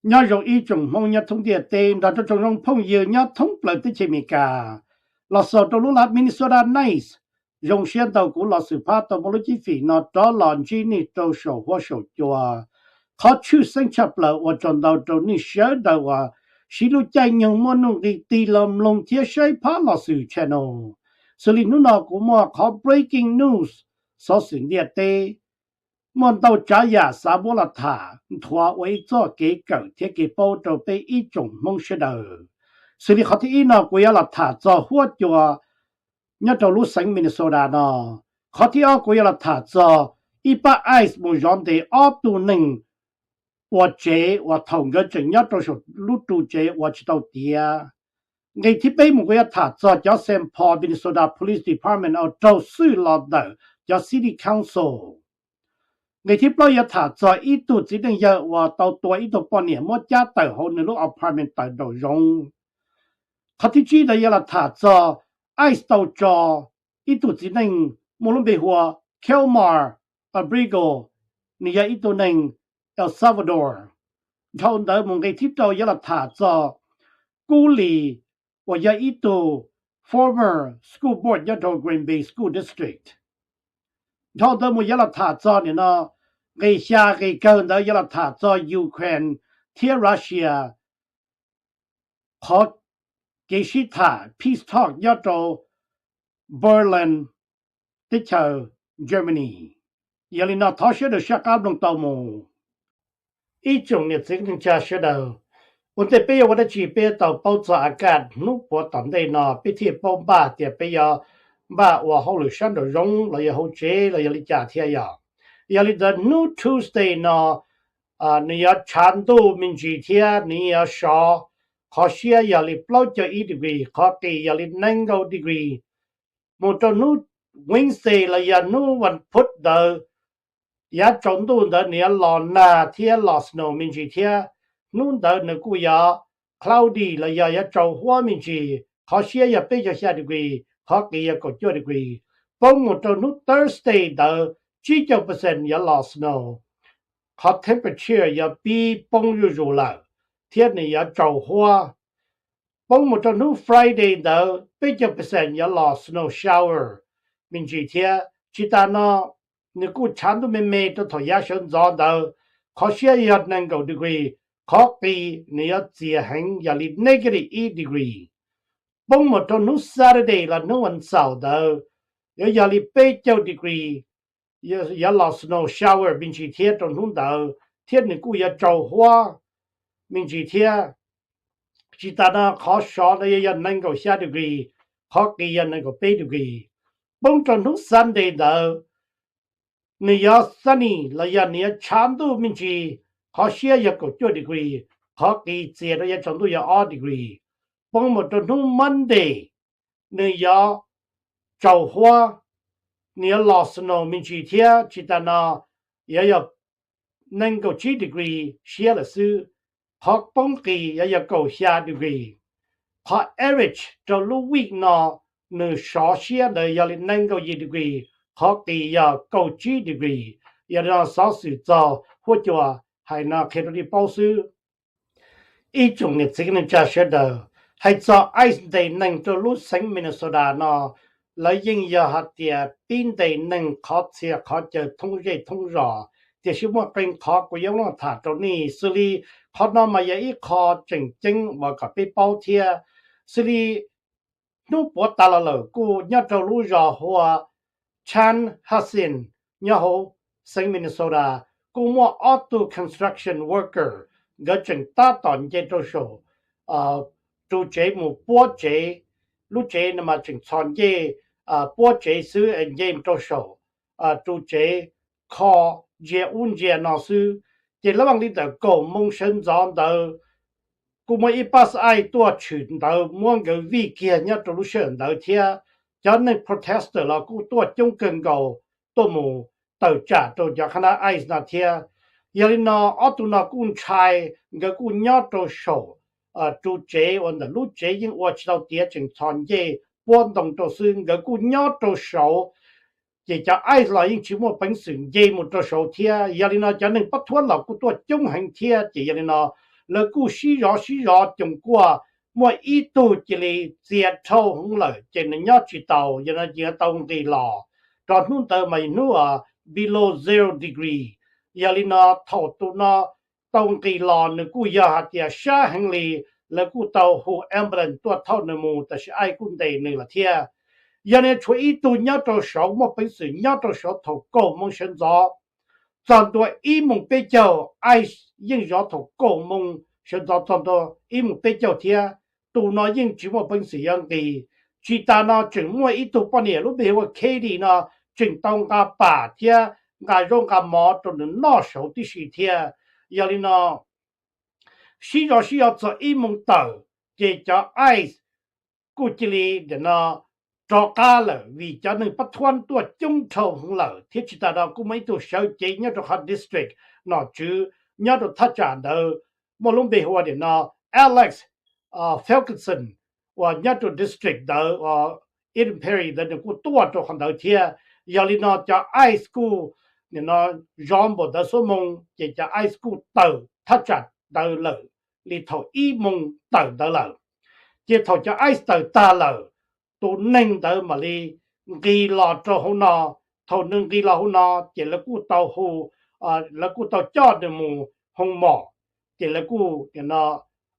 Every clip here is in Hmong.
Nyob zoo ib tsoom Hmoob nyob thoob ntiaj teb nrog rau tsoom zoo phooj ywg nyob thoob plaws teb chaws Amelikas, los xaus rau lub lav Minnesota Nice. Zoo siab ntau kuv los xwm phab tau muaj lub cib fim no rov los ntsib nej rau saum huab saum cua. Qhov tshwj xeeb tshaj plaws ua tsaug ntau rau nej sawv daws uas siv lub caij nyoog muaj nuj nqis tig los mloog thiab saib phab los xwm channel. Xws li hnub no kuv muaj qhov breaking news, xov xwm ntiaj teb, muaj ntau tsav yam xav muab los tham nthuav ua ib txoj kev kawm thiab kev paub rau peb ib tsoom Hmoob sawv daws. Xws li qhov thib ib no kuv yuav los tham txog huab cua nyob rau lub xeev Minnesota no. Qhov thib ob kuv yuav los tham txog ib pab ICE mus zov ntes ob tug neeg ua tsev uas thaum nkawd tseem nyob rau saum lub ru tsev ua tsis tau tiav. Nqe thib peb mus kuv yuav tham txog cov Saint Paul Minnesota Police Department uas raug xwj los ntawm cov City Council. Nqe thib plaub yuav tham txog ib tug txiv neej yawg uas tau tua ib tug poj niam muab cab tawm hauv nws lub apartment tawm nraum zoov. Qhov thib tsib ntawd yuav los tham txog ICE tau tso ib tug txiv neej muaj lub npe hu ua Kelmar Abrego, nws yog ib tug neeg El Salvador. Dhau ntawd mus nqe thib rau yuav los tham txog Kub Lis uas yog ib tug former school board nyob rau Green Bay School District. Dhau ntawd mus yuav los tham txog nim no, nqe xya nqe kawg ntawd yuav los tham txog Ukraine thiab Russia qhov kev sib tham peace talk nyob rau Berlin, teb chaws Germany. Yog li no thov sawv daws saj qab mloog tau mus. Ib tsoom niam txiv neej tsa sawv daws, ua ntej peb yuav ua dab tsi peb tau paub txog a kaj hnub puav tom ntej no peb thiaj paub npaj tias peb yuav npaj ua hauj lwm sab nraum zoov los yog hauv tsev los yog li cas thiab yog. Yog li ntawd hnub Tuesday no nws yuav tshav ntuj me ntsis thiab nws yuav sov, qhov siab yog li plaub caug ib degree, qhov qis yog li nees nkaum degree. Mus rau hnub Wednesday los yog hnub vas phuv ntawd, yav tsaus ntuj ntawd nws yuav los nag thiab los snow me ntsis thiab. Hnub ntawd nws kuj yuav cloudy los yog yuav tsaus huab me ntsis, qhov siab yog peb caug xya degree, qhov qis yog kaum cuaj degree. Poob mus rau hnub Thursday ntawd tsib caug percent yuav los snow, qhov temperature yuav pib poob zuj zus lawm thiab nws yuav tsaus huab. Poob mus rau hnub Friday ntawd peb caug percent yuav los snow shower me ntsis thiab. Tsis tas no, nws kuj tshav ntuj me me rau thaum yav sawv ntxov ntawd, qhov siab yog nees nkaum degree, qhov qis nws yuav txias heev yog li negative ib degree. Poob mus rau hnub Saturday los hnub vas xaum ntawd yuav yog li peb caug degree, yuav los snow shower me ntsis thiab rau hnub ntawd thiab nws kuj yuav tsaus huab me ntsis thiab. Tsis tas no qhov sov ntawd yuav yog nees nkaum xya degree, qhov qis yog nees nkaum peb degree. Poob rau hnub Sunday ntawd nws yuav sunny los yog nws yuav tshav ntuj me ntsis, qhov siab yog kaum cuaj degree, qhov qis txias rau yav tsaus ntuj yog ob degree. Poob mus rau hnub Monday nws yuav tsaus huab, nws yuav los snow me ntsis thiab. Tsis tas no yuav yog nees nkaum tsib degree siab lawm xwb, qhov poob qis yuav yog kaum xya degree. Qhov average rau lub week no nws sov siab ntawd yog li nees nkaum yim degree, qhov qis yog kaum tsib degree. Yog li no xov xwm txog huab cua hais no qhia rau nej paub xwb. Ib tsoom niam txiv neej tsa sawv daws, hais txog ICE ntes neeg rau lub xeev Minnesota no, lawv yeej yog hais tias pib ntes neeg qhov txhia qhov chaw thoob zej thoob zos, tiam sis muaj qee qhov kuv yuav muab tham rau nej. Xws li qhov no mas yog ib qho tseem ceeb uas kom peb paub thiab. Xws li hnub puav tas los lawm kuj nyob rau lub zos hu ua Chanhassen nyob hauv xeev Minnesota, kuj muaj ob tug construction worker, nkawd tseem tab tom nce rau saum ru tsev mus puab tsev. Lub tsev no mas tseem txhos ncej puab tsev xwb, nce mus rau saum ru tsev, kho ntsia ub ntsia no xwb. Ces lab vaj li ntawm kaum moo sawv ntxov ntawd kuj muaj ib pab xaib tuaj tshwm ntawd muab nkawd vij kiag nyob rau lub sij hawm ntawd thiab. Cov neeg protester los kuj tuaj coob kawg nkaus tuaj mus tawm tsam rau cov kha nab ICE no thiab. Yog li no ob tug no kuj ntshai, nkawd kuj nyob rau saum ru tsev uas ntawm lub tsev yeej ua tsis tau tiav tseem txhos ncej puab ntoo rau xwb, nkawd kuj nyob rau saud. Ces cov ICE los yeej tsis muaj peev xwm nce mus rau saud thiab. Yog li no cov neeg pab thuab los kuj tuaj coob heev thiab. Ces yog li no lawv kuj sib zov sib zov coos kuaj, muaj ib tug cia li txias dhau heev lawm ces nws nyob tsis taus, yog no ces yuav tau nqis los. Rau hnub ntawd mas hnub below zero degree. Yog li no thaum tus no tau nqis los nws kuj yog hais tias sab heev li, lawv kuj tau hu ambulance tuaj thauj nws mus, tab sis ICE kuj ntes nws lawm thiab. Yog li tshuav ib tug nyob rau saud muaj peev xwm nyob rau saud thaum kaum moo sawv ntxov txog ntua ib moos peb caug, ICE yeej zov thaum kaum moo sawv ntxov txog ntua ib moos peb caug thiab. Tus no yeej tsis muaj peev xwm yuav nqis. Tsis tas no tseem muaj ib tug poj niam lub npe hu ua Katie no tseem tau nqa pam thiab nqa zaub nqa mov rau nws noj saud tib si thiab. Yog li no sib zov sib zov txog ib moos tawm ces cov ICE kuj cia li nim no rov qab lawm vim cov neeg pab thuab tuaj coob dhau heev lawm thiab. Tsis tas no kuj muaj ib tug sawv cev nyob rau qhov district nom tswv nyob rau thaj tsam ntawd, muaj lub npe hu ua nim no Alex Felkinson uas nyob rau district ntawd, Eden Prairie ntawd nws kuj tuaj rau qhov ntawd thiab. Yog li no cov ICE kuj nim no zov npaum ntawd xuab moos ces cov ICE kuj tawm thaj tsam ntawd lawm li thaum ib moos tawm ntawd lawm. Ces thaum cov ICE tawm tag lawm, tus neeg ntawd mam li nqis los rau hauv no. Thaum nws nqis los hauv no ces lawv kuj tau hu, lawv kuj tau coj nws mus hoo mom, ces lawv kuj nim no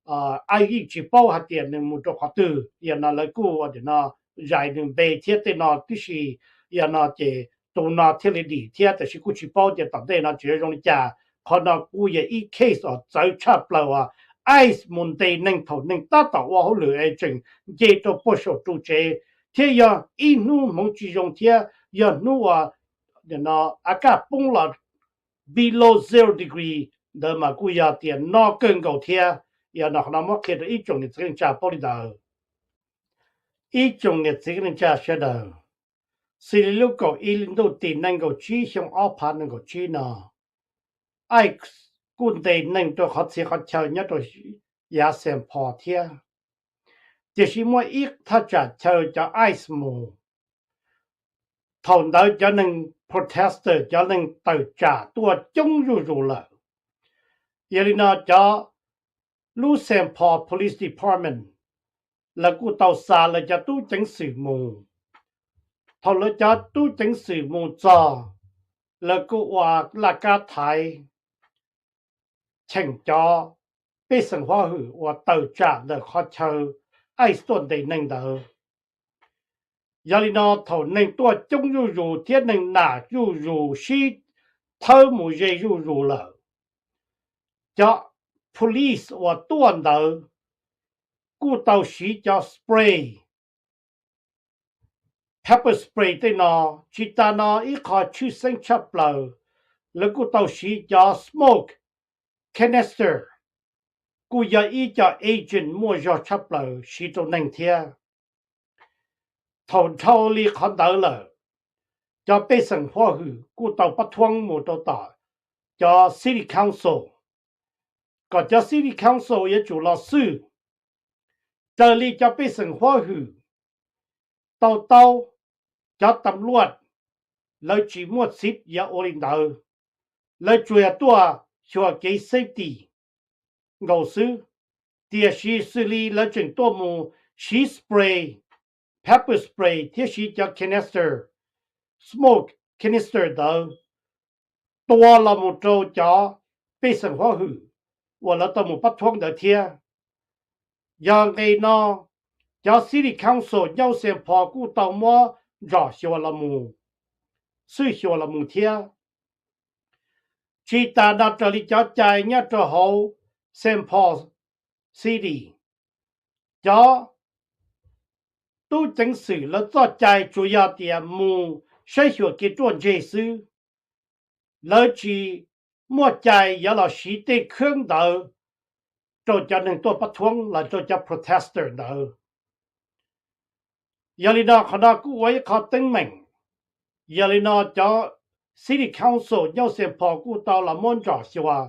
ICE yeej tsis paub hais tias nws mus rau qhov twg. Yog no lawv kuj nim no zais nws npe thiab tej no tib si. Yog no ces tus no thiaj li dim thiab, tab sis kuj tsis paub tias tom ntej no tseem yuav zoo li cas. Qhov no kuj yog ib case uas txawv tshaj plaws uas ICE mus ntes neeg thaum neeg tab tom ua hauj lwm es tseem nce rau puag saum ru tsev, thiab yog ib hnub hmoov tsis zoo thiab yog hnub uas nim no a kaj poob los below zero degree ntawd mas kuj yog tias no kawg nkaus thiab. Yog no qhov no muab qhia rau ib tsoom niam txiv neej tsa paub li ntawd. Ib tsoom niam txiv neej tsa sawv daws, xws li lub kaum ib hli ntuj tim nees nkaum tsib xyoo ob phav nees nkaum tsib no, ICE kuj ntes neeg rau qhov txhia qhov chaw nyob rau yav Saint Paul thiab. Tiam sis muaj ib thaj tsam chaw cov ICE mus, thaum ntawd cov neeg protester, cov neeg tawm tsam tuaj coob zuj zus lawm. Yog li no cov lub Saint Paul Police Department lawv kuj tau xa lawv cov tub ceev xwm mus. Thaum lawv cov tub ceev xwm mus txog, lawv kuj ua laj kab thaiv cheem cov pej xeem huab hwm uas tawm tsam ntawm qhov chaw ICE tuaj ntes neeg ntawd. Yog li no thaum neeg tuaj coob zuj zus thiab neeg nam zuj zus sib thawb mus ze zuj zus lawm, cov police uas tuaj ntawd kuj tau siv cov spray, pepper spray tej no. Tsis tas no ib qho tshwj xeeb tshaj plaws, lawv kuj tau siv cov smoke canister, kuj yog ib co agent muaj zog tshaj plaws siv rau neeg thiab. Thaum dhau li qhov ntawd lawm, cov pej xeem huab hwm kuj tau pab thuab mus rau tom cov city council, kom cov city council yuav tsum los xwj. Raws li cov pej xeem huab hwm tau taub, cov tam luaj lawv tsis muaj txhij yuav ua li ntawd, lawv tsuas yog tuaj xyuas kev safety nkaus xwb. Tiam sis xws li lawv tseem tuaj mus siv spray, pepper spray thiab siv cov canister, smoke canister ntawd tua los mus rau cov pej xeem huab hwm uas lawv tau mus pab thuab ntawd thiab. Yog nqe no, cov city council nyob Saint Paul kuj tau muab ntsom xyuas los mus, xwj xyuas los mus thiab. Tsis tas no raws li cov cai nyob rau hauv Saint Paul City, cov tub ceev xwm lawv txoj cai tsuas yog tias mus saib xyuas kev ruaj ntseg xwb. Lawv tsis muaj cai yuav los siv tej khab ntawd rau cov neeg tuaj pab thuab los rau cov protester ntawd. Yog li no qhov no kuj ua ib qho teeb meem. Yog li no cov city council nyob Saint Paul kuj tau los muab ntsom xyuas,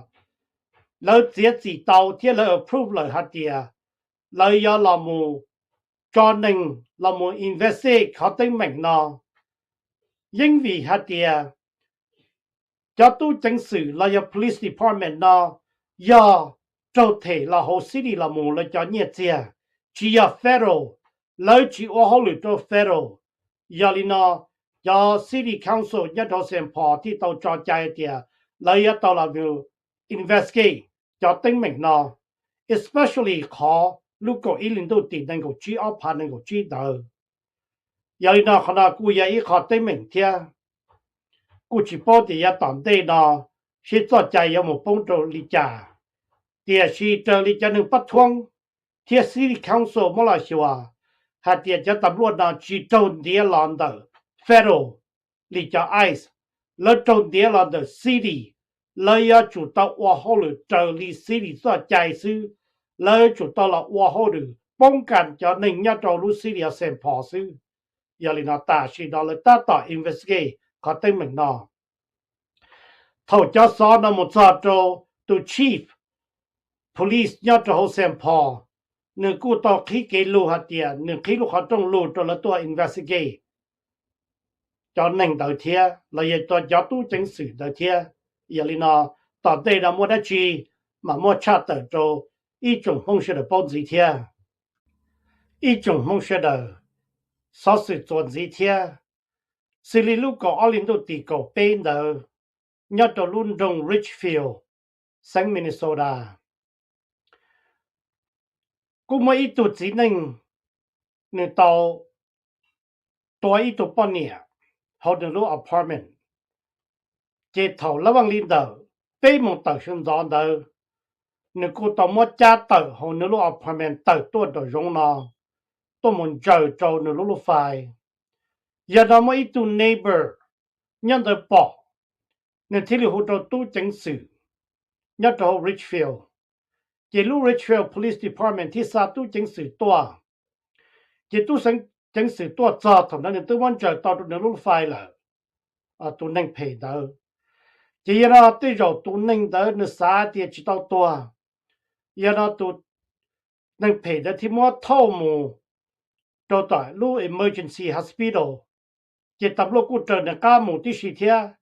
lawv txiav txim tau thiab lawv approve lawm hais tias lawv yuav los mus tso neeg los mus investigate qhov teeb meem no. Yeej vim hais tias cov tub ceev xwm los yog police department no yog raug them los hauv city los mus lawv cov nyiaj txiag, tsis yog federal, lawv tsis ua hauj lwm rau federal. Yog li no cov city council nyob rau Saint Paul thiaj tau tso cai tias lawv yuav tau los investigate cov teeb meem no, especially qhov lub kaum ib hli ntuj tim nees nkaum tsib ob phav nees nkaum tsib ntawd. Yog li no qhov no kuj yog ib qho teeb meem thiab. Kuj tsis paub tias yav tom ntej no seb txoj cai yuav mus poob rau li cas, tiam sis raws li cov neeg pab thuab thiab city council muab los xyuas hais tias cov tas npluaj no tsis raug ntiav los ntawm federal li cov ice, lawv raug ntiav los ntawm city. Lawv yuav tsum tau ua hauj lwm raws li city txoj cai xwb. Lawv yuav tsum tau los ua hauj lwm poob kas cov neeg nyob rau lub city of Saint Paul xwb. Yog li no tam sim no lawv tab tom investigate qhov teeb meem no. Thaum cov xov no mus txog rau tus chief police nyob rau hauv Saint Paul, nws kuj tau qhib kev lug hais tias nws qhib lub qhov rooj lug rau lawv tuaj investigate cov neeg ntawd thiab los yog cov tub ceev xwm ntawd thiab. Yog li no tom ntej no muaj dab tsi mam muab tshaj tawm rau ib tsoom Hmoob sawv daws paub ntxiv thiab. Ib tsoom Hmoob sawv daws, xov xwm txuas ntxiv thiab. Xws li lub kaum ob hli ntuj tim kaum peb ntawd, nyob rau lub nroog Richfield, xeev Minnesota, kuj muaj ib tug txiv neej, nws tau tua ib tug poj niam hauv nws lub apartment. Ces thaum lab vaj li ntawm peb moos tawm sawv ntxov ntawd, nws kuj tau muab cab tawm hauv nws lub apartment tawm tuaj nraum zoov no, tuaj mus ntsaws rau nws lub lub fai. Yog no muaj ib tug neighbor nyob ntawd pom, nws thiaj li hu rau tub ceev xwm nyob rau hauv Richfield. Ces lub Richfield Police Department thiaj xa tub ceev xwm tuaj. Ces tub ceev xwm tuaj txog thaum ntawd nws twb muab ntsaws tau rau nws lub fai lawm, tus neeg phem ntawd. Ces yog no tej zaum tus neeg ntawd nws xav tias tsis tau tuag, yog no tus neeg phem ntawd thiaj muab thauj mus rau tom lub emergency hospital. Ces tas npluaj kuj raws nws qab mus tib si thiab.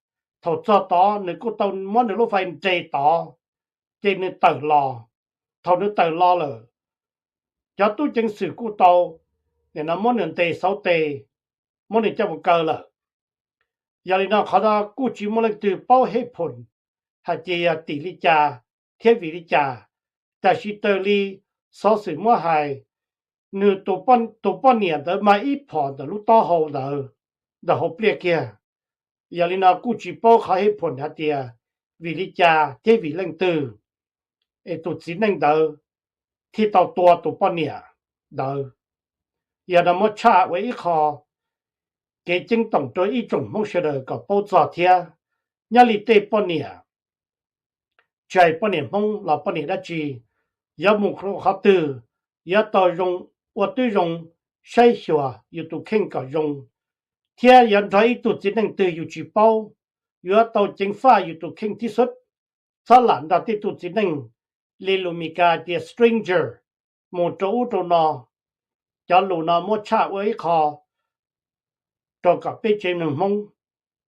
Thaum txog tod nws kuj tau muab nws lub fai nres tod, ces nws tawm los. Thaum nws tawm los lawm, cov tub ceev xwm kuj tau muab nws ntes xauv tes, muab nws coj mus kaw lawm. Yog li no qhov no kuj tsis muaj leej twg paub hej phoom hais tias yog tim li cas thiab vim li cas. Tab sis raws li xov xwm muab hais, nws tus poj niam ntawd mag ib phom ntawm lub taub hau ntawd, ntawm hauv pliaj kiag. Yog li no kuj tsis paub qhov hej phoom hais tias vim li cas thiab vim leej twg es tus txiv neej ntawd thiaj tau tua tus poj niam ntawd. Yog no muab tshaj ua ib qho kev ceeb toom rau ib tsoom Hmoob sawv daws kom paub txog thiab. Nyob li tej poj niam, tsis hais poj niam Hmoob los poj niam dab tsi, yuav mus rau qhov twg, yuav tau zoo, ua tib zoo saib xyuas yus tus kheej kom zoo, thiab yuav nrog ib tug txiv neej twg yus tsis paub, yuav tau ceev faj yus tus kheej tib xub. Txhob lam nrog tej tug txiv neej li lus Mis Kas tias stranger mus rau ub rau no. Cov lus no muab tshaj ua ib qho rau kom peb tsev neeg Hmoob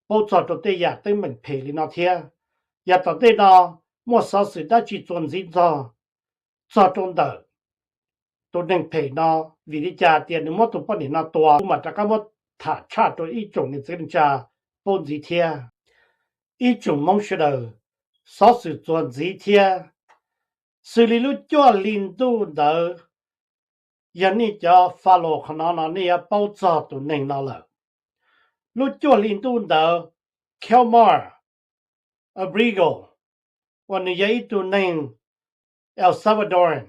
paub txog rau tej yam teeb meem phem li no thiab. Yog tom ntej no muaj xov xwm dab tsi txuas ntxiv txog, txog rau ntawm tus neeg phem no, vim li cas tias nws muab tus poj niam no tua, kuv mam rov qab muab tham tshaj rau ib tsoom niam txiv neej tsa paub ntxiv thiab. Ib tsoom Hmoob sawv daws, xov xwm txuas ntxiv thiab. Xws li lub cuaj hli ntuj ntawd, yog nej cov follow qhov no no nej yuav paub txog tus neeg no lawm. Lub cuaj hli ntuj ntawd, Kelmar Abrego, uas nws yog ib tug neeg El Salvadoran,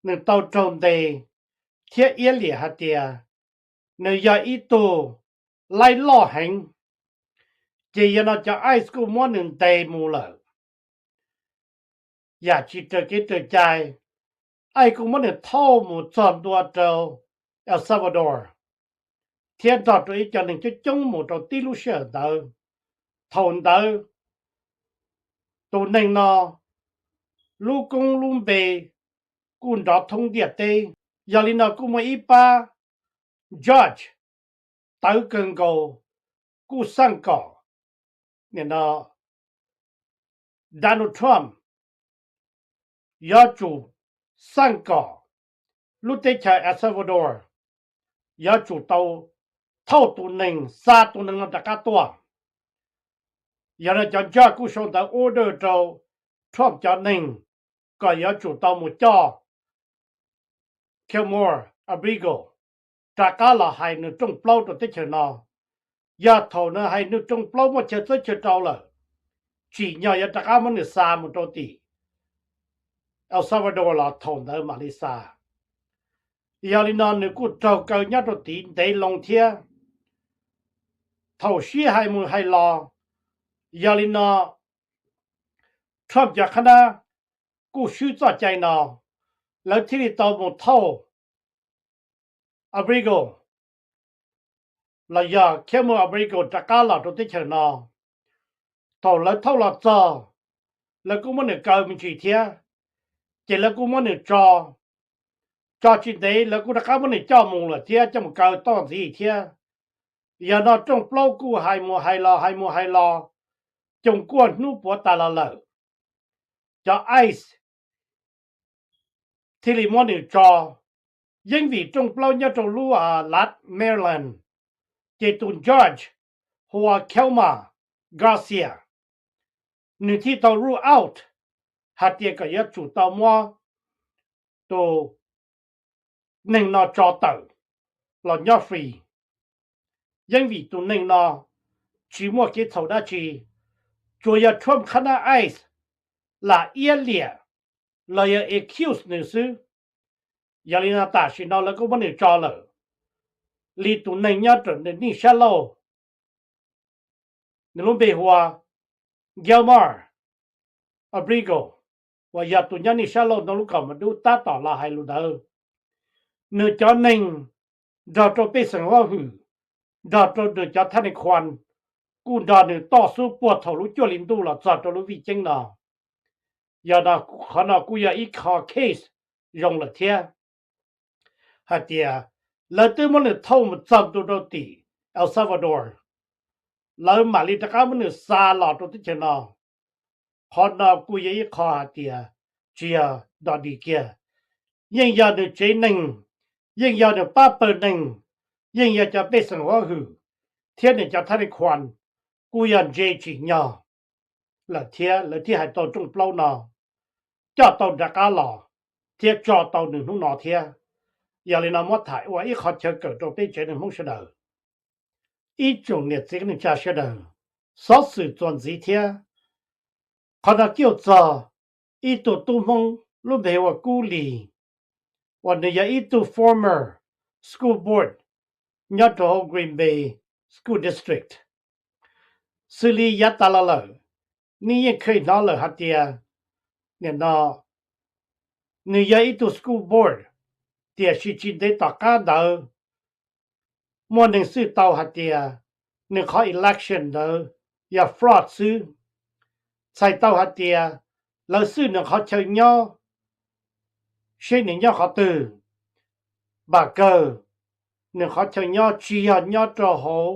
nws tau raug ntes thiab iab liam hais tias nws yog ib tug laib loj heev. Ces yog no cov ICE kuj muab nws ntes mus lawm, yam tsis raws kev raws cai. ICE kuj muab nws thauj mus txog ntua rau El Salvador, thiab nrog rau ib co neeg coob coob mus rau tib lub sij hawm ntawd. Thaum ntawd tus neeg no lub koob lub npe kuj nrov thoob ntiaj teb. Yog li no kuj muaj ib pab judge tawv kawg nkaus kuj xaj kom Donald Trump yuav tsum xaj kom lub teb chaws El Salvador yuav tsum tau thauj tus neeg, xa tus neeg no rov qab tuaj. Yog no cov judge kuj sau ntawv order rau Trump cov neeg kom yuav tsum tau mus coj Kilmar Abrego rov qab los hais nws rooj plaub rau teb chaws no. Yog thaum nws hais nws rooj plaub muaj chaw txawb chaw rau lawm, tsim nyog yuav rov qab muab nws xa mus rau tim El Salvador los thaum ntawd mam li xa. Yog li no nws kuj raug kaw nyob rau tid ntev loo thiab. Thaum sib hais mus hais los, yog li no Trump cov qhab nab kuj swb txoj cai no, lawv thiaj li tau mus thauj Abrego los yog Kilmar Abrego rov qab los rau teb chaws no. Thaum lawv thauj los txog, lawv kuj muab nws kaw me ntsis thiab, ces lawv kuj muab nws tso, tso tsis ntev lawv kuj rov qab muab nws coj mus lawm thiab, coj mus kaw toj ntxiv thiab. Yog no rooj plaub kuj hais mus hais los hais mus hais los, coos kuaj hnub puav tas los lawm, cov ice thiaj li muab nws tso. Yeej vim rooj plaub nyob rau lub lav Maryland, ces tus judge hu ua Kelma Garcia, nws thiaj tau rule out hais tias kom yuav tsum tau muab tus neeg no tso tawm los nyob free. Yeej vim tus neeg no tsis muaj kev txhaum dab tsi, tsuas yog Trump qhab nab ice lam iab liam los yog accuse nws xwb. Yog li no tam sim no lawv kuj muab nws tso lawm, li tus neeg nyob rau nws nej sab laug, nws lub npe hu ua Kilmar Abrego, uas yog tus nyob nej sab laug no lub kaum ma dub tab tom los hais lus ntawd. Nws cov neeg nrog rau pej xeem huab hwm, nrog rau nws cov thab ne khuas kuj nrog nws toj xub puag thaum lub cuaj hli ntuj los txog rau lub vij ceeb no. Yog no, qhov no kuj yog ib qho case zoo lawm thiab, hais tias lawv twb muab nws thauj mus txog ntua rau tim El Salvador, lawv mam li rov qab muab nws xa los rau teb chaws no. Qhov no kuj yog ib qho hais tias tsis yog dog dig kiag, yeej yog nws tsev neeg, yeej yog nws pab pawg neeg, yeej yog cov pej xeem huab hwm thiab nws cov thab ne khuas kuj yog ntse tsim nyog lawm thiab lawv thiaj hais tau rooj plaub no coj tau rov qab los thiab tso tau nws hnub no thiab. Yog li no muab tham ua ib qho chaw kawm rau peb tsev neeg Hmoob sawv daws. Ib tsoom niam txiv neej tsa sawv daws, xov xwm txuas ntxiv thiab. Qhov no kuj txog ib tug tub Hmoob lub npe hu ua Kub Lis, uas nws yog ib tug former school board nyob rau hauv Green Bay School District. Xws li yav tas los lawm, nej yeej kheev hnov lawm hais tias nim no nws yog ib tug school board, tiam sis tsis ntev tom qab ntawd muaj neeg xwj tau hais tias nws qhov election ntawd yog fraud xwb. Txhais tau hais tias lawv xwj nws qhov chaw nyob, seb nws nyob qhov twg, npam kawg nws qhov chaw nyob tsis yog nyob rau hauv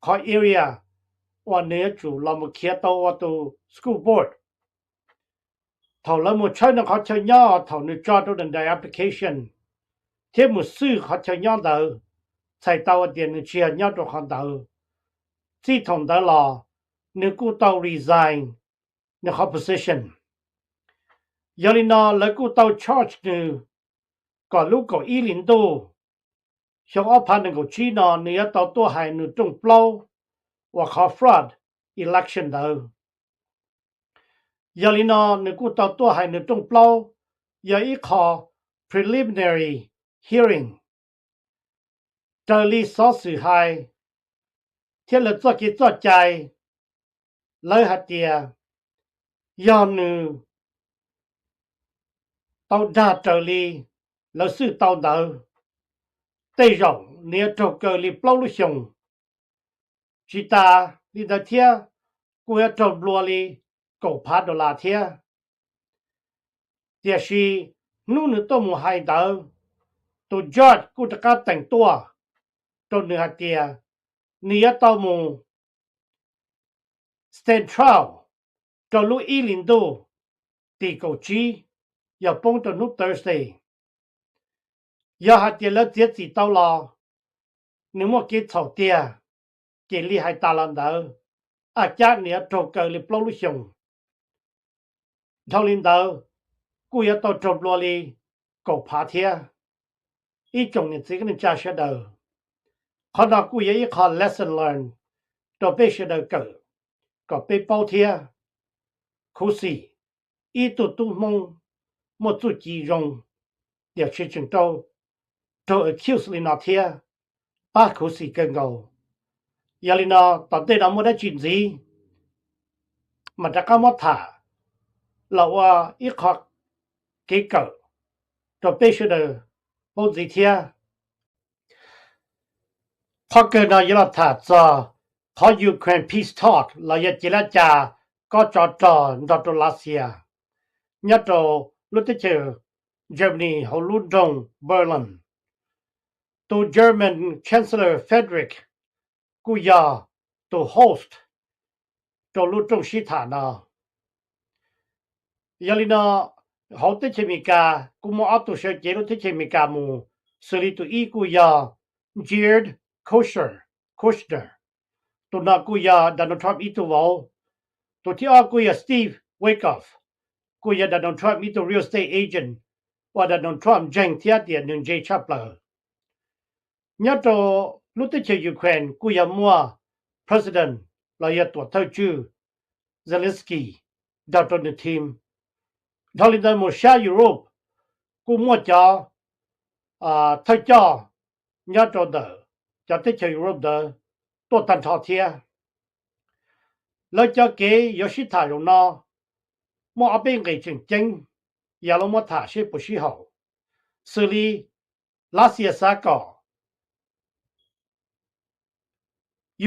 qhov area uas nws yuav tsum los mus khiav tau ua tus school board. Thaum lawv mus tshawb nws qhov chaw nyob, thaum nws tso rau nws daim application thiab mus xwj qhov chaw nyob ntawd, txhais tau tias nws tsis yog nyob rau qhov ntawd. Txij thaum ntawd los nws kuj tau resign nws qhov position. Yog li no lawv kuj tau charge nws kom lub kaum ib hli ntuj xyoo ob phav nees nkaum tsib no nws yuav tau tuaj hais nws rooj plaub uas qhov fraud election ntawd. Yog li no nws kuj tau tuaj hais nws rooj plaub, yog ib qho preliminary hearing. Raws li xov xwm hais thiab lawv txoj kev txoj cai, lawv hais tias yog nws tau dag raws li lawv xwj tau ntawd, tej zaum nws yuav raug kaw li plaub lub xyoos. Tsis tas li ntawd thiab, kuj yuav raug nplua li kaum phav dollar thiab. Tiam sis hnub nws tuaj mus hais ntawd, tus judge kuj rov qab teem tuaj rau nws hais tias nws yuav tau mus stand trial rau lub ib hlis ntuj tim kaum tsib. yog poob rau hnub Thursday. Yog hais tias lawv txiav txim tau los, nws muaj kev txhaum tiag, ces li hais tas los ntawd, a cab nws yuav raug kaw li plaub lub xyoos. Dhau li ntawd, kuj yuav tau raug nplua li kaum phav thiab. Ib tsoom niam txiv kwv tij neej tsa sawv daws, qhov no kuj yog ib qho lesson learned rau peb sawv daws kawm kom peb paub thiab. Khuv xim, ib tug tub Hmoob muaj txuj ci zoo, tiam sis tseem raug accuse li no thiab, pab khuv xim kawg nkaus. Yog li no, tom ntej no muaj dab tsi ntxiv, mam rov qab muab tham los ua ib qho kev kawm rau peb sawv daws paub ntxiv thiab. Qhov kawg no yuav los tham txog qhov Ukraine peace talk los yog cev laj cas kob tsov rog nrog rau Lav Xias nyob rau lub teb chaws Germany hauv lub nroog Berlin. Tus German Chancellor Friedrich kuj yog tus host rau lub rooj sib tham no. Yog li no, hauv teb chaws Amelikas kuj muaj ob tug sawv cev lub teb chaws Amelikas mus, xws li tus ib kuj yog Jared Kushner, Kushner, tus no kuj yog Donald Trump ib tug vauv. Tus thib ob kuj yog Steve Witkoff, kuj yog Donald Trump ib tug real estate agent uas Donald Trump ntseeg thiab tias nws ntse tshaj plaws. Nyob rau lub teb chaws Ukraine kuj yog muaj president los yog tuam thawj tswj Zelensky nrog rau nws team. Dhau li ntawd mus sab Europe kuj muaj cov thawj coj nyob rau ntawm cov teb chaws Europe ntawd tuaj tag nrho thiab. Lawv cov kev yuav sib tham zaum no muaj ob peb nqe tseem ceeb, yog lub muab tham seb puas sib haum. Xws li Lav Xias xav kom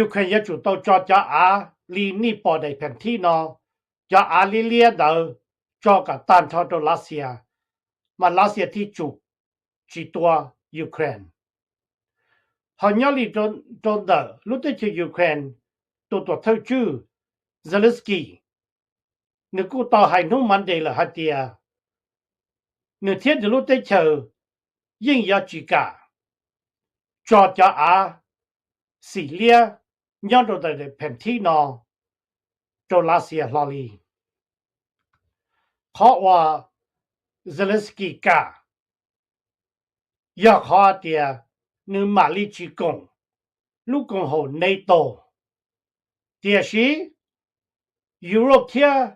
Ukraine yuav tsum tau tso cov av li nej pom daim pheem thib no, cov av liab liab ntawd tso kom tag nrho rau Lav Xias, mas Lav Xias thiaj tsum tsis tua Ukraine. Ho nyob li rau ntawm lub teb chaws Ukraine, tus tuam thawj tswj Zelensky, nws kuj tau hais hnub Monday lawm hais tias nws thiab nws lub teb chaws yeej yuav tsis kam tso cov av xim liab nyob rau ntawm daim pheem thib no rau Lav Xias hlo li. Qhov uas Zelensky kam yog qhov tias nws mam li tsis koom lub koom haum NATO, tiam sis Europe thiab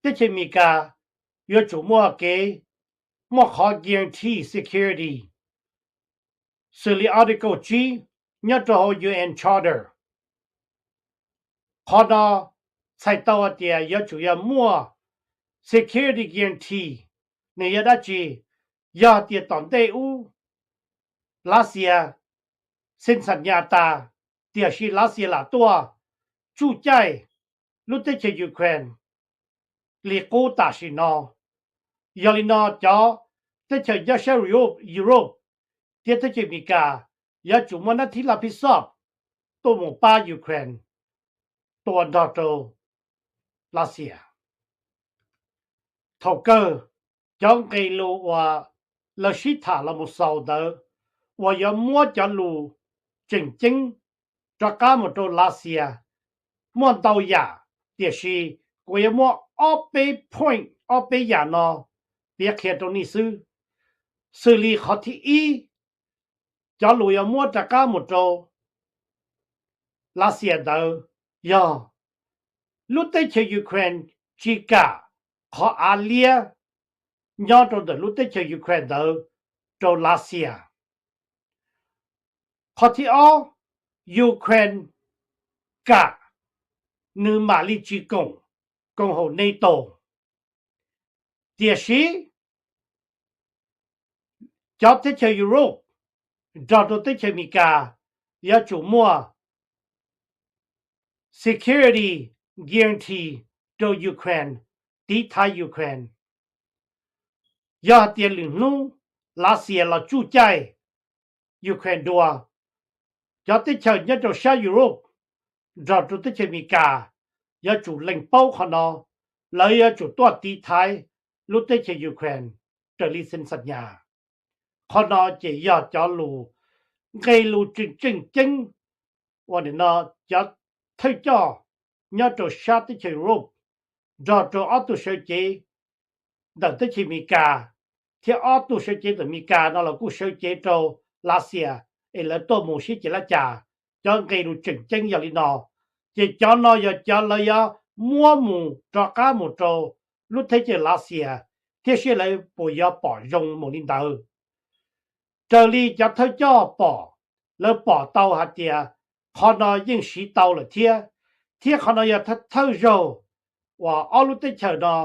teb chaws Amelikas yuav tsum muaj kev, muaj qhov guarantee security, xws li Article tsib nyob rau hauv U N Charter. Qhov no txhais tau hais tias yuav tsum yog muaj security guarantee. Nws yog dab tsi? Yog tias tom ntej ub Lav Xias xees xam nyas tas, tiam sis Lav Xias lam tuaj tsuj caij lub teb chaws Ukraine li qub tam sim no. Yog li no cov teb chaws nyob sab Europe thiab teb chaws Amelikas yuav tsum muaj nab thib laj phij xoj tuaj mus pab Ukraine tua nrog rau Lav Xias. Thaum kawg cov nqe lus uas lawv sib tham los mus xaus ntawd uas yuav muab cov lus tseem ceeb rov qab mus rau Lav Xias muaj ntau yam, tiam sis kuv yuav muab ob peb point, ob peb yam no piav qhia rau nej xwb. Xws li qhov thib ib, cov lus yuav muab rov qab mus rau Lav Xias ntawd yog lub teb chaws Ukraine tsis kam qhov av liab nyob rau ntawm lub teb chaws Ukraine ntawd rau Lav Xias. Qhov thib ob, Ukraine kam nws mam li tsis koom koom haum NATO. Tiam sis cov teb chaws Europe nrog rau teb chaws Amelikas yuav tsum muaj security guarantee rau Ukraine, tiv thaiv Ukraine. Yog hais tias lwm hnub Lav Xias los tsuj caij Ukraine dua, cov teb chaws nyob rau sab Europe nrog rau teb chaws Amelikas yuav tsum lees paub qhov no, lawv yuav tsum tuaj tiv thaiv lub teb chaws Ukraine. raws li xees xam nyas. Qhov no ces yog cov lus, nqe lus tseem tseem ceeb uas nim no cov thawj coj nyob rau sab teb chaws Europe nrog rau ob tug sawv cev ntawm teb chaws Amelikas thiab ob tug sawv cev ntawm Amelikas no los kuj sawv cev rau Lav Xias es lawv tuaj mus sib ces lab cas. Cov nqe lus tseem ceeb yog li no, ces cov no yog cov lawv yuav muab mus rov qab mus rau lub teb chaws Lav Xias thiab seb lawv puas yuav pom zoo mus li ntawd. Raws li cov thawj coj pom, lawv pom tau hais tias qhov no yeej siv tau lawm thiab, thiab qhov no yog thawj zaug uas ob lub teb chaws no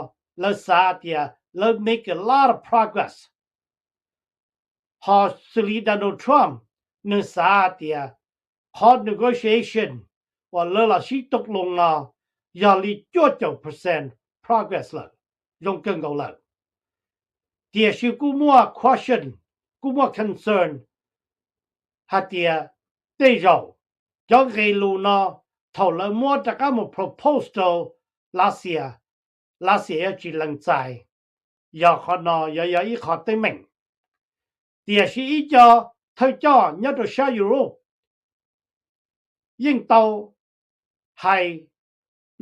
lawv xav tias lawv make a lot of progress. Ho xws li Donald Trump, nws xav tias qhov negotiation uas lawv los sib tau loo no yog li cuaj caum percent progress lawm, zoo kawg nkaus lawm. Tiam sis kuj muaj question, kuj muaj concern hais tias tej zaum cov nqe lus no thaum lawv muab rov qab mus propose rau Lav Xias, Lav Xias yuav tsis lees txais. Yog qhov no yuav yog ib qho teeb meem. Tiam sis ib co thawj coj nyob rau sab Europe yeej tau hais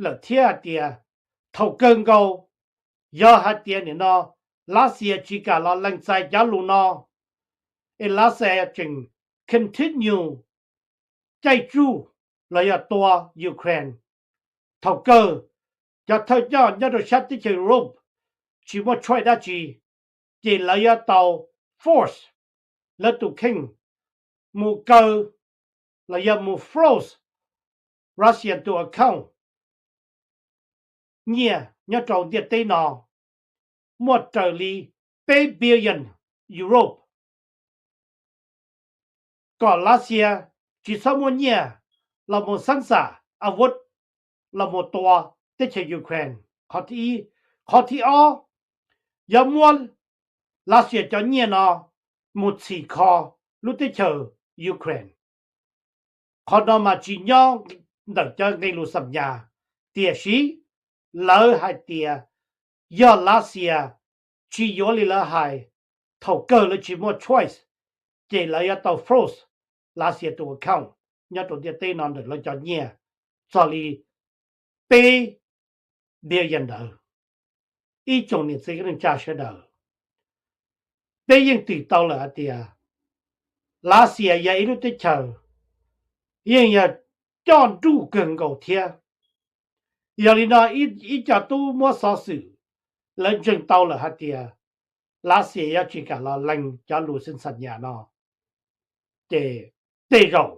lawm thiab hais tias thaum kawg nkaus yog hais tias nim no Lav Xias tsis kam los lees txais cov lus no, es Lav Xias tseem continue caij tsuj los yog tua Ukraine, thaum kawg cov thawj coj nyob rau sab teb chaws Europe tsis muaj choice dab tsi, ces lawv yuav tau force lawv tus kheej mus kaw los yog mus froze Russia tus account nyiaj nyob rau ntiaj teb no muaj raws li peb billion Europe, kom Lav Xias tsis txhob muaj nyiaj los mus xab xam a vuv los mus tua teb chaws Ukraine. Qhov thib ob, yuav muab Lav Xias cov nyiaj no mus txhim kho lub teb chaws Ukraine. Qhov no mas tsis nyob ntawm cov nqe lus xam nyas, tiam sis lawv hais tias yog Lav Xias tsis yuav li lawv hais, thaum kawg lawv tsis muaj choice, ces lawv yuav tau froze Lav Xias tus account nyob rau ntiaj teb no ntawm lawv cov nyiaj txog li peb billion ntawd. Ib tsoom niam txiv kwv tij neej tsa sawv daws, peb yeej twm tau lawm hais tias Lav Xias yog ib lub teb chaws yeej yog coj nruj kawg nkaus thiab. Yog li no ib co tub muab xov xwm lawv ntseeg tau lawm hais tias Lav Xias yuav tsis kam los lees cov lus xees xam nyas no, ces tej zaum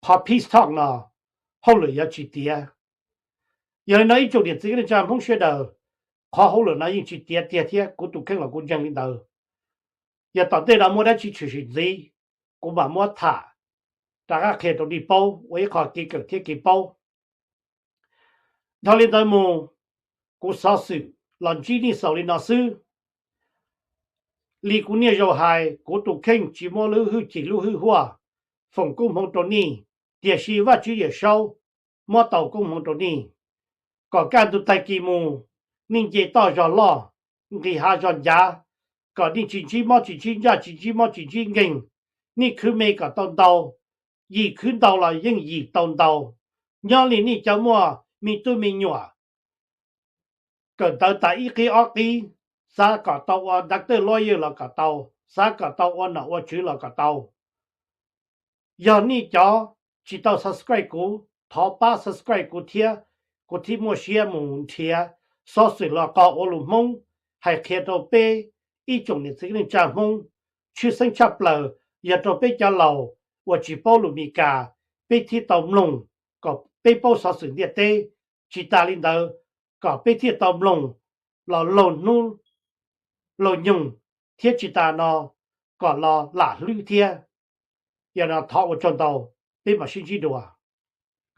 qhov peace talk no hauj lwm yuav tsis tiav. Yog li no ib tsoom niam txiv kwv tij neej tsa Hmoob sawv daws, qhov hauj lwm no yeej tsis tiav tiag thiab kuv tus kheej los kuv ntseeg li ntawd. Yog tom ntej no muaj dab tsi tshwm sim ntxiv, kuv mam muab tham rov qab qhia rau nej paub ua ib qho kev kawm thiab kev paub. Dhau li ntawd mus, kuv xov xwm los ntsib nej xaus li no xwb. Li kuv niaj zaus hais, kuv tus kheej tsis muab lub hwj chim lub hwj huaj foom koob hmoov rau nej, tiam sis Vajtswv Yawm Saub muab tau koob hmoov rau nej, kom kaj ntug tag kis mus nej nce toj zog loj, nqis hav zog ncav, kom nej tsis ntsib mob tsis ntsib ntsaj tsis ntsib mob tsis ntsib nkeeg, nej khwv me kom tau ntau, yim khwv ntau los yeej yim tau ntau. Nyob li nej cov muaj me tub me nyuam kawm ntawv tas ib qib ob qib, xav kom tau ua doctor lawyer los kom tau, xav kom tau ua nom ua tswv los kom tau. Yog nej cov tsis tau subscribe kuv, thov pab subscribe kuv thiab, kuv thiaj muaj siab mus nrhiav xov xwm los qog ua lus Hmoob hais qhia rau peb ib tsoom niam txiv kwv tij neej tsa Hmoob, tshwj xeeb tshaj plaws yog rau peb cov laus uas tsis paub lus Meskas, peb thiaj tau mloog kom peb paub xov xwm ntiaj teb. Tsis tas li ntawd, kom peb thiaj tau mloog los laug hnub laug nyoog thiab tsis tas no kom los lam hlwb thiab. Yog no thov ua tsaug ntau, peb mam sib ntsib dua.